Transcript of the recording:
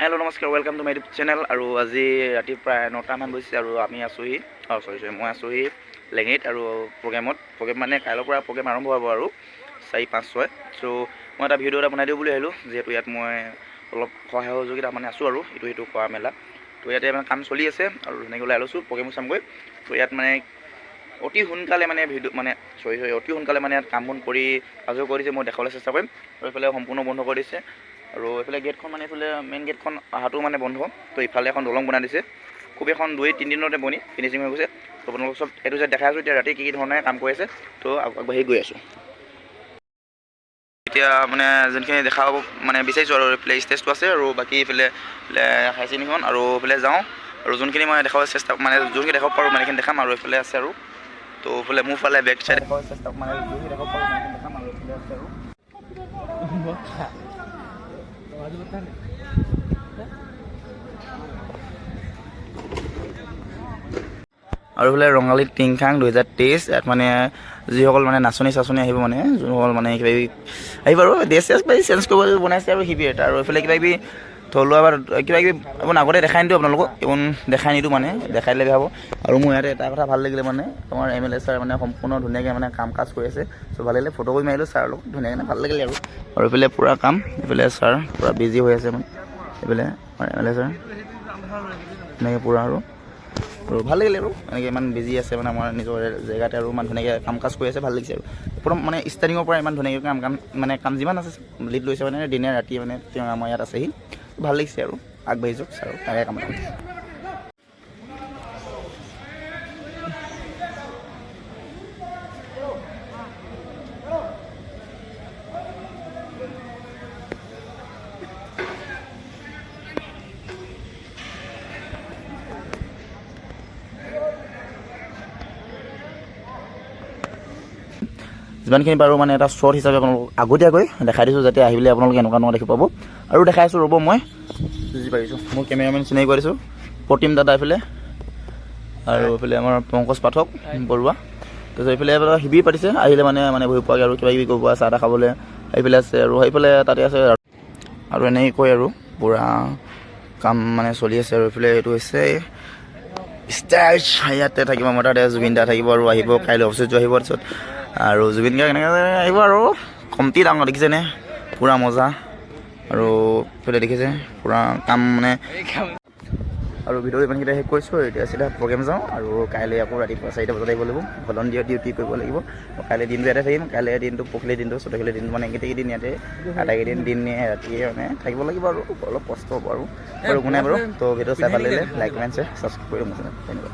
Hello' নমস্কাৰ, welcome to my YouTube channel. আৰু আজি ৰাতি প্ৰায় 9টামান বাজিছে আৰু আমি আছোঁহি, অঁ চৰি চৰি, মই আছোঁহি লেঙেৰিত আৰু প্ৰগ্ৰেমত। প্ৰগ্ৰেম মানে কাইলৈৰ পৰা প্ৰগ্ৰেম আৰম্ভ হ'ব আৰু 4, 5, 6। চ' মই এটা ভিডিঅ' এটা বনাই দিওঁ বুলি আহিলোঁ, যিহেতু ইয়াত মই অলপ সহায় সহযোগিতা মানে আছোঁ আৰু ইটো সিটো কৰা মেলা। তো ইয়াতে মানে কাম চলি আছে আৰু ধুনীয়াকৈ ওলাই লৈছোঁ, প্ৰগ্ৰেমো চামগৈ। তো ইয়াত মানে অতি সোনকালে মানে ভিডিঅ' মানে চৰি চৰি, অতি সোনকালে মানে ইয়াত কাম বন কৰি আজৰি কৰি দিছে, মই দেখাবলৈ চেষ্টা কৰিম। আৰু এইফালে সম্পূৰ্ণ বন্ধ কৰি দিছে আৰু এইফালে গেটখন মানে এইফালে মেইন গেটখন অহাটো মানে বন্ধ। তো ইফালে এখন দলং বনাই দিছে, খুব এখন 2-3 দিনতে বনি ফিনিচিং হৈ গৈছে। তো আপোনালোকক চব এইটো যে দেখাই আছোঁ এতিয়া ৰাতি কি কি ধৰণে কাম কৰি আছে। তো আগবাঢ়ি গৈ আছোঁ এতিয়া, মানে যোনখিনি দেখাব মানে বিচাৰিছোঁ। আৰু এইফালে ষ্টেজটো আছে আৰু বাকী এইফালে হায়াৰ ছেকেণ্ডেৰীখন আৰু এইফালে যাওঁ আৰু যোনখিনি মই দেখাব চেষ্টা মানে যোনখিনি দেখাব পাৰোঁ মানে সেইখিনি দেখাম। আৰু এইফালে আছে আৰু তো এইফালে মোৰ ফালে বেক চাইড দেখাব চেষ্টা মানে যোনখিনি দেখাব পাৰোঁ মানে সেইখিনি দেখাম। আৰু এইফালে আছে আৰু আৰু এইফালে ৰঙালী টিংখাং 2023। ইয়াত মানে যিসকল মানে নাচনী চাচনী আহিব, মানে যোনসকল মানে কিবা কিবি আহিব আৰু ড্ৰেছ চেছ কিবা চেঞ্জ কৰিব বনাইছে আৰু শিবিৰ এটা। আৰু এইফালে কিবা কিবি থলুৱা বা কিবা কিবি এইবোৰ আগতে দেখাই নিদিওঁ আপোনালোকক, এইবোৰ দেখাই নিদিওঁ, মানে দেখাই দিলে বেয়া হ'ব। আৰু মোৰ ইয়াতে এটা কথা ভাল লাগিলে, মানে আমাৰ এমএলএ ছাৰ মানে সম্পূৰ্ণ ধুনীয়াকৈ মানে কাম কাজ কৰি আছে। চ' ভাল লাগিলে, ফটো কৰি মাৰিলোঁ ছাৰৰ লগত ধুনীয়াকৈ, ভাল লাগিলে। আৰু আৰু এইফালে পূৰা কাম, এইফালে ছাৰ পূৰা বিজি হৈ আছে, মানে এইফালে আমাৰ এমএলএ ছাৰ এনেকৈ পূৰা আৰু আৰু ভাল লাগিলে। আৰু এনেকৈ ইমান বিজি আছে মানে আমাৰ নিজৰ জেগাতে আৰু ইমান ধুনীয়াকৈ কাম কাজ কৰি আছে, ভাল লাগিছে। আৰু প্ৰথম মানে ষ্টাৰ্টিঙৰ পৰা ইমান ধুনীয়াকৈ কাম কাম মানে কাম যিমান আছে লিড লৈছে, মানে দিনে ৰাতিয়ে মানে তেওঁ আমাৰ ইয়াত আছেহি, ভাল লাগিছে। আৰু আগবাঢ়ি যাওক আৰু তাৰে কামনা কৰিছোঁ। যিমানখিনি পাৰোঁ মানে এটা শ্বৰ্ট হিচাপে আপোনালোকক আগতীয়াকৈ দেখাই দিছোঁ, যাতে আহি পেলাই আপোনালোকে এনেকুৱা এনেকুৱা দেখি পাব। আৰু দেখাই আছোঁ ৰ'ব, মই যি পাৰিছোঁ। মোৰ কেমেৰামেন চিনাকি কৰি দিছোঁ, প্ৰতিম দাদা এইফালে আৰু এইফালে আমাৰ পংকজ পাঠক বৰুৱা। তাৰপিছত এইফালে এটা শিবিৰ পাতিছে, আহিলে মানে মানে বহি পোৱাকৈ আৰু কিবা কিবি কৰিব, চাহ তাহ খাবলৈ সেইফালে আছে। আৰু সেইফালে তাতে আছে আৰু এনেকৈ আৰু পূৰা কাম মানে চলি আছে। আৰু এইফালে এইটো হৈছে ষ্টেজ, ইয়াতে থাকিব আমাৰ তাতে জুবিন দা থাকিব আৰু আহিব কাইলৈ অফিচত যোৱা আহিব। তাৰপিছত আৰু জুবিন গাৰ্গ এনেকৈ আহিব আৰু কমটি ডাঙৰ দেখিছেনে, পূৰা মজা। আৰু এইফালে দেখিছে পূৰা কাম মানে। আৰু ভিডিঅ' ইমানকেইটা শেষ কৰিছোঁ। এতিয়া চিধা প্ৰগ্ৰেম যাওঁ আৰু কাইলৈ আকৌ ৰাতিপুৱা 4টা বজাত আহিব লাগিব, ভলণ্টিয়াৰ ডিউটি কৰিব লাগিব। কাইলৈ দিনটো ইয়াতে থাকিম, কাইলৈ দিনটো, পৰহিলৈ দিনটো, চতৰহিলৈ দিনটো, মানে গোটেইকেইদিন ইয়াতে আটাইকেইদিন দিন ৰাতিয়ে মানে থাকিব লাগিব আৰু অলপ কষ্ট হ'ব আৰু একো নাই বাৰু। তো ভিডিঅ' চাই ভাল লাগিলে লাইক, কমেণ্ট, শ্বেয়াৰ, ছাবস্ক্ৰাইব কৰি মোৰ। ধন্যবাদ।